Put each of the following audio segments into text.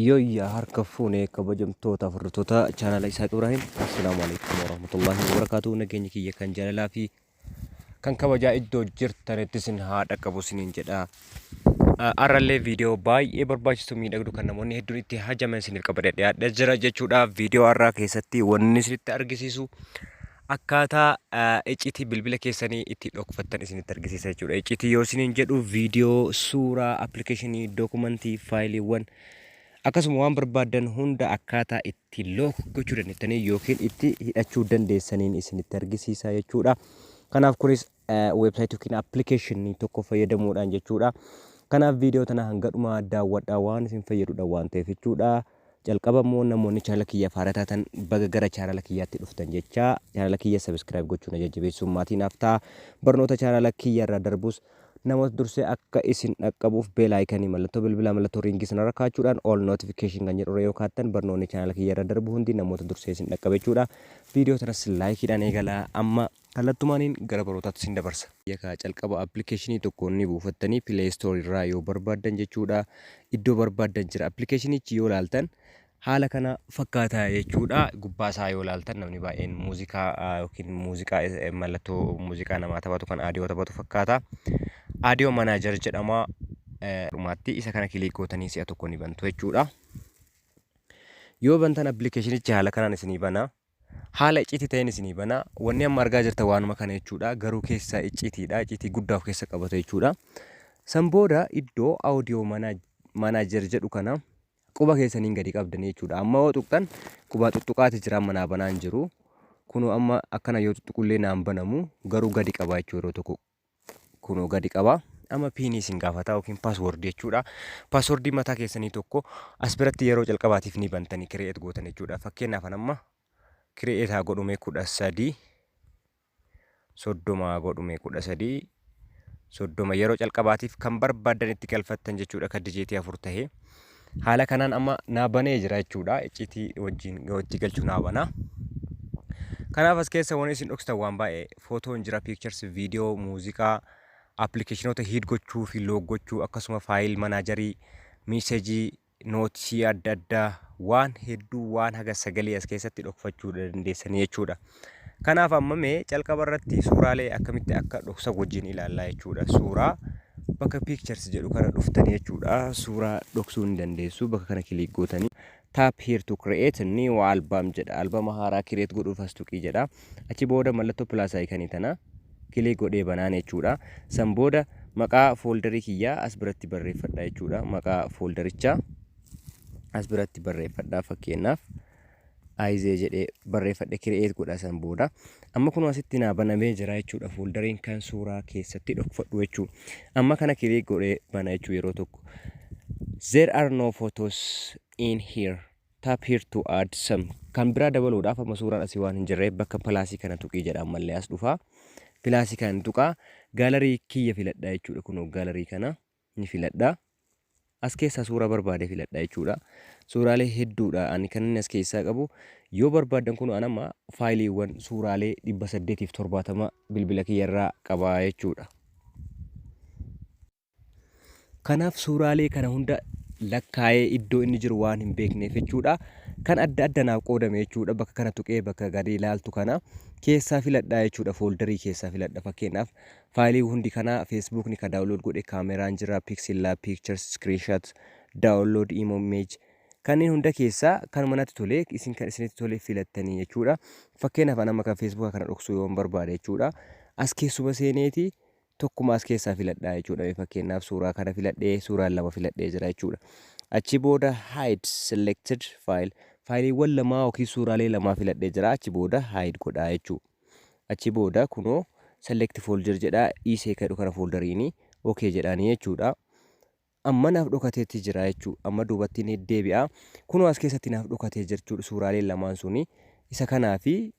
Yooyyaa, harka fuune kabajamtoota hordoftoota chaanala Isaaq Ibrahim. Assalaamu alaikum warahmatullahi wabarakaatuh. Nageenya kiyya kan jaalalaa fi kan kabajaa iddoo jirtanitti isin haa dhaqqabu isiniin jedha. Har'allee viidiyoo baay'ee barbaachisu, miidhagdu, kan namoonni hedduun itti hajaman isiniif qabadee dhiyaadhee jira jechuudha. Viidiyoo har'aa keessatti wanni isinitti argisiisu akkaataa iccitii bilbila keessanii itti dhokfattan isinitti argisiisa jechuudha. Iccitii yoo isiniin jedhu viidiyoo, suuraa, appilikeeshinii, dookumentii, faayiliiwwan, akkasuma waan barbaaddan hunda akkaataa itti lock gochuu dandeettanii yookiin itti hidhachuu dandeessaniin isinitti argisiisa jechuudha. Kanaaf kunis weebsaayitii yookiin appilikeeshinii tokko fayyadamuudhaan jechuudha. Kanaaf viidiyoo tana hanga dhumaa daawwadhaa, waan isin fayyadudha waan ta'eef jechuudha. Calqaba immoo namoonni chaanala kiyyaaf haaraa taatan baga gara chaanala kiyyaatti dhuftan jecha chaanala kiyya subscribe gochuun na jajjabeessuun maatii naaf ta'a. Barnoota chaanala kiyya irraa darbus namoota dursee akka isin dhaqqabuuf bell icon, mallattoo bilbilaa, mallattoo ringii sanarra kaachuudhaan all notification kan jedhu irra yoo kaattan barnoonni chaanala kiyya irra darbu hundi namoota dursee isin dhaqqaba jechuudha. Viidiyoo tanas laayikiidhaan eegalaa, amma kallattumaaniin gara barootaatti isin dabarsa. Yakaa calqaba appilikeeshinii tokko ni buufattanii Play Store irraa yoo barbaaddan jechuudha. Iddoo barbaaddan jira. Appilikeeshinichi yoo ilaaltan haala kana fakkaata jechuudha. Gubbaa isaa yoo ilaaltan namni baay'een muuziqaa yookiin muuziqaa, mallattoo muuziqaa namaa taphatu, kan aadiyoo taphatu fakkaata. Audio Manager jedhama. Dhumaatti isa kana click gootanii si'a tokko ni bantu jechuudha. Yoo bantan appilikeeshinichi haala kanaan isinii bana. Haala icciitii ta'een isinii bana. Wanni amma argaa jirtan waanuma kana jechuudha. Garuu keessaa icciitiidha. Icciitii guddaa of keessa qabata jechuudha. San booda iddoo Audio Manager jedhu kana quba keessaniin gadi qabdanii jechuudha. Amma yoo tuqxan quba tuttuqaati jira, amma naa banaan jiru. Kunoo amma akkana yoo tuttuqullee naan banamu, garuu gadi qaba jechuudha yeroo tokko. Kunoo gadi qaba. Amma PIN isin gaafata yookiin paaswordii jechuudha. Paaswordii mataa keessanii tokko as biratti yeroo calqabaatiif ni bantanii create gootan jechuudha. Fakkeenyaaf an amma create haa godhume, 13 30 haa godhume, 13 30 yeroo calqabaatiif kan barbaaddan itti galfattan jechuudha, kan dijeetii afur tahee. Haala kanaan amma naa banee jira jechuudha. Icciitii wajjin itti galchuu naa bana. Kanaaf as keessa wanni isin dhoksitan waan baay'ee footoon jira, pictures, viidiyoo, muuziqaa, appilikeeshinoota hide gochuu fi lock gochuu, akkasuma file manager, message, notes adda addaa, waan hedduu, waan haga sagalee as keessatti dhokfachuu dandeessanii jechuudha. Kanaaf amma mee calqaba irratti suuraalee akkamitti akka dhoksan wajjin ilaallaa jechuudha. Suuraa bakka pictures jedhu kana dhuftanii jechuudha. Suuraa dhoksuu ni dandeessu bakka kana click gootanii. "Tap here to create new album" jedha. Albama haaraa create godhuuf as tuqii jedha. Achi booda mallattoo plus iconii tana click godhee banaan jechuudha. San booda maqaa fooldarii kiyyaa as biratti barreeffadha jechuudha. Maqaa fooldarichaa as biratti barreeffadha. Fakkeenyaaf aayizee jedhee barreeffadhe, create godha san booda. Amma kun asitti naa banamee jira jechuudha. Fooldariin kan suuraa keessatti dhokfadhu jechuudha. Amma kana click godhee bana jechuu yeroo tokko. "There are no photos in here. Tap here to add some." Kan biraa dabaluudhaaf amma suuraan asii waan hin jirreef bakka plusii kana tuqii jedha, ammallee as dhufa. Plusii kana tuqaa, gallery kiyya filadha jechuudha. Kunoo gallery kana ni filadha. As keessaa suuraa barbaade filadha jechuudha. Suuraalee hedduudha ani kan inni as keessaa qabu. Yoo barbaaddan kun an amma faayiliiwwan suuraalee 870 bilbila kiyyarraa qaba jechuudha. Kanaaf suuraalee kana hunda lakkaa'ee iddoo inni jiru waan hin beekneef jechuudha. Kan adda adda naaf qoodame jechuudha. Bakka kana tuqee bakka gadi ilaaltu kana keessaa filadhaa jechuudha. Fooldarii keessaa filadha. Fakkeenyaaf faayilii hundi kanaa, feesbuukni ka download godhe, kaameraan jira, PixelLab, pictures, screenshot, download, image, kanneen hunda keessaa kan manatti tole, isin kan isinitti tole filattanii jechuudha. Fakkeenyaaf an amma kan feesbuuka kana dhoksuu yoon barbaade jechuudha. As keessuma seeneeti tokkuma as keessaa filadhaa jechuudha. Fakkeenyaaf suuraa kana filadhee, suuraan lama filadhee jira jechuudha. Achi booda hide selected file, faayiliiwwan lamaa yookiin suuraalee lamaa filadhee jira. Achi booda hide godhaa jechuudha. Achi booda kunoo "select folder" jedhaa, dhiisee kadhu kana fooldariini okay jedhaanii jechuudha. Amma naaf dhokateetti jira jechuudha. Amma duubatti ni deebi'a. Kunoo as keessatti naaf dhokatee jechuudha suuraaleen lamaan suni. Isa kanaa fi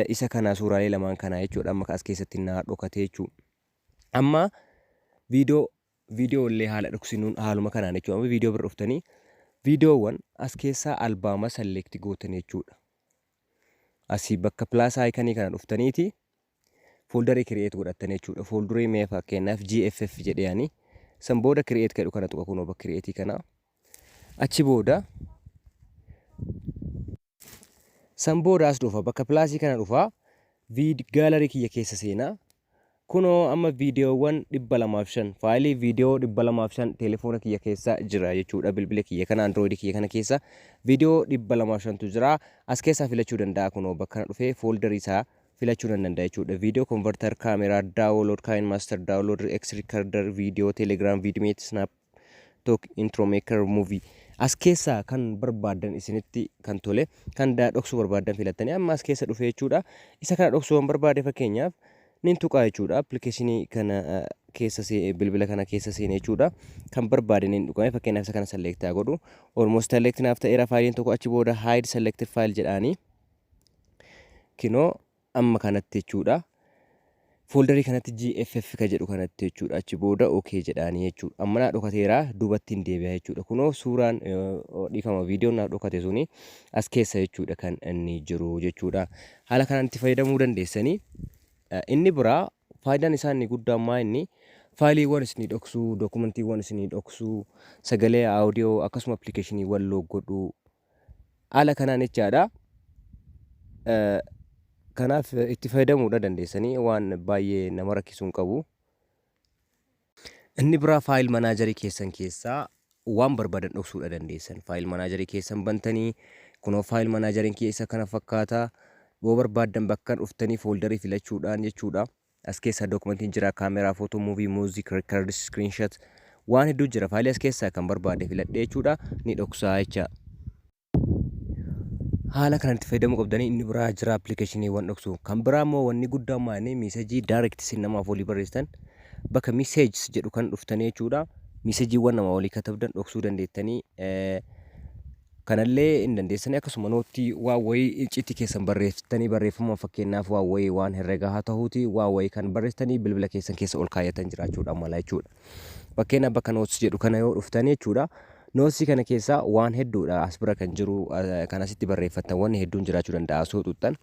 isa kana, suuraalee lamaan kanaa jechuudha. Amma as keessatti naa dhokatee jechuudha. Amma viidiyoo illee haala dhoksinuun haaluma kanaan jechuudha. Amma viidiyoo bira dhuftanii Viidiyoowwan as keessaa albaama select gootan jechuudha. Asii bakka plus iconii kana dhuftaniiti folderii create godhattan jechuudha. Folderii mee fakkeenyaaf GFF jedhee ani san booda create jedhu kana tuqa, kunoo bakka create kana. Achi booda san booda as dhufa, bakka plusii kana dhufa, gallery kiyya keessa seenaa. Kunoo amma viidiyoowwan 205, faayilii viidiyoo 205 telefoona kiyya keessa jira jechuudha. Bilbila kiyya kana, Androidii kiyya kana keessa viidiyoo 205tu jira. As keessaa filachuu danda'a, kunoo bakka kana dhufee folderii isaa filachuu nan danda'a jechuudha. Video converter, camera, download, KineMaster, download, X recorder, viidiyoo, Telegram, VidMate, Snap Talk, intro maker, movie. As keessaa kan barbaadan, isinitti kan tole, kan dhoksuu barbaadan filattanii amma as keessa dhufe jechuudha. Isa kana dhoksuu waan barbaade fakkeenyaaf nin tuqaa jechuudha. Appilikeeshinii kana keessa, bilbila kana keessa seene jechuudha. Kan barbaade nin tuqame, fakkeenyaaf isa kana select godhu. Almost select naaf ta'eera faayiliin tokko. Achi booda hide selected file jedhaanii, kinoo amma kanatti jechuudha. Folderii kanatti GFF ka jedhu kanatti jechuudha. Achi booda OK jedhaanii jechuudha. Amma naa dhokateera, duubatti hin deebi'a jechuudha. Kunoo suuraan, dhiifama, viidiyoon naa dhokate suni as keessa jechuudha kan inni jiru jechuudha. Haala kanaan itti fayyadamuu dandeessanii. Inni biraa faayidaan isaa inni guddaan maa inni faayiliiwwan isinii dhoksuu, dookumantiiwwan isinii dhoksuu, sagalee audiyoo, akkasuma appilikeeshiniiwwan lock godhuu haala kanaan jechaadha. Kanaaf itti fayyadamuudha dandeessanii, waan baay'ee nama rakkisuu hin qabu. Inni biraa file managerii keessan keessaa waan barbaadan dhoksuudha dandeessan. File managerii keessan bantanii, kunoo file manageriin keessa kana fakkaata. Yoo barbaaddan bakka dhuftanii folderii filachuudhaan jechuudha. As keessa dookumentiin jira, kaameraa, footoo, movie, music, record, screenshot, waan hedduu jira. Faayilii as keessaa kan barbaade filadhee jechuudha ni dhoksaa jecha. Haala kanaan itti fayyadamuu qabdanii. Inni biraa jira appilikeeshiniiwwan dhoksu. Kan biraa immoo wanni guddaan maali, messageii direct isin namaaf walii barreessitan bakka messages jedhu kan dhuftanii jechuudha. Messageiiwwan nama walii katabdan dhoksuu dandeettanii, kanallee hin dandeessanii. Akkasuma noteii waan wayii icciitii keessan barreessitanii, barreeffama fakkeenyaaf waan wayii, waan herregaa haa ta'uuti, waan wayii kan barreessitanii bilbila keessan keessa ol kaayyatan jiraachuudha mala jechuudha. Fakkeenyaaf bakka notes jedhu kana yoo dhuftanii jechuudha. Notesii kana keessa waan hedduudha as bira kan jiru, kan asitti barreeffatan wanni hedduun jiraachuu danda'a. Osoo tuqxan,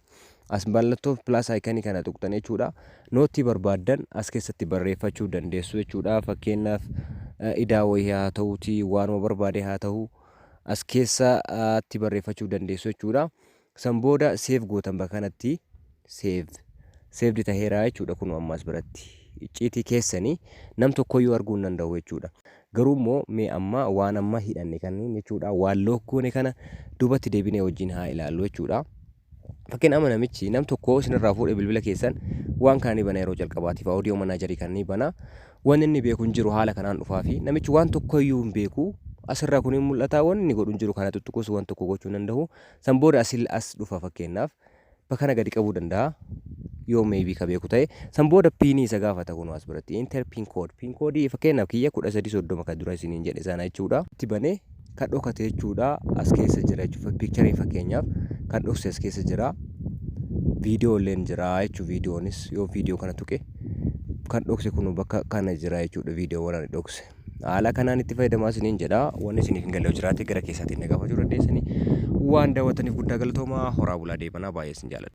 as mallattoo plus iconii kana tuqxan jechuudha. Noteii barbaaddan as keessatti barreeffachuu dandeessu jechuudha. Fakkeenyaaf idaa wayii haa ta'uuti, waanuma barbaade haa ta'u, as keessatti barreeffachuu dandeessu jechuudha. San booda save gootan, bakka kanatti save saved taheeraa jechuudha. Kun ammas biratti icciitii keessanii nam tokkoyyuu arguu hin danda'u jechuudha. Garuu immoo mee amma waan amma hidhanne kanneen jechuudha, waan lock goone kana duubatti deebinee wajjin haa ilaallu jechuudha. Fakkeenya amma namichi nam tokko isinirraa fuudhee bilbila keessan waan kana ni bana, yeroo jalqabaatiif audio managerii kan ni bana. Wanni inni beeku hin jiru, haala kanaan dhufaa fi namichi waan tokkoyyuu hin beeku. Asirraa kun hin mul'ata, wanni inni godhu hin jiru, kana tuttuqus waan tokko gochuu hin danda'u. San booda asil as dhufa, fakkeenyaaf bakka kana gadi qabuu danda'a. Yoo maybe ka beeku ta'e, san booda PINii isa gaafata. Kun as biratti enter PIN code, PIN codeii fakkeenyaaf kiyya 1330 kan dura isiniin jedhe sana jechuudha. Itti banee kan dhokate jechuudha as keessa jira jechuudha. Pictureii fakkeenyaaf kan dhokse as keessa jira. Viidiyoo illee jira jechuudha. Viidiyoonis yoo viidiyoo kana tuqe kan dhokse kun bakka kana jira jechuudha, viidiyoowwan ani dhokse. Haala kanaan itti fayyadamaa isiniin jedha. Wanni isiniif hin galle jiraate gara keessaatiin na gaafachuu dandeessanii. Waan daawwattaniif guddaa galatoomaa, horaa bulaa deebanaa, baay'ee isin jaalladha.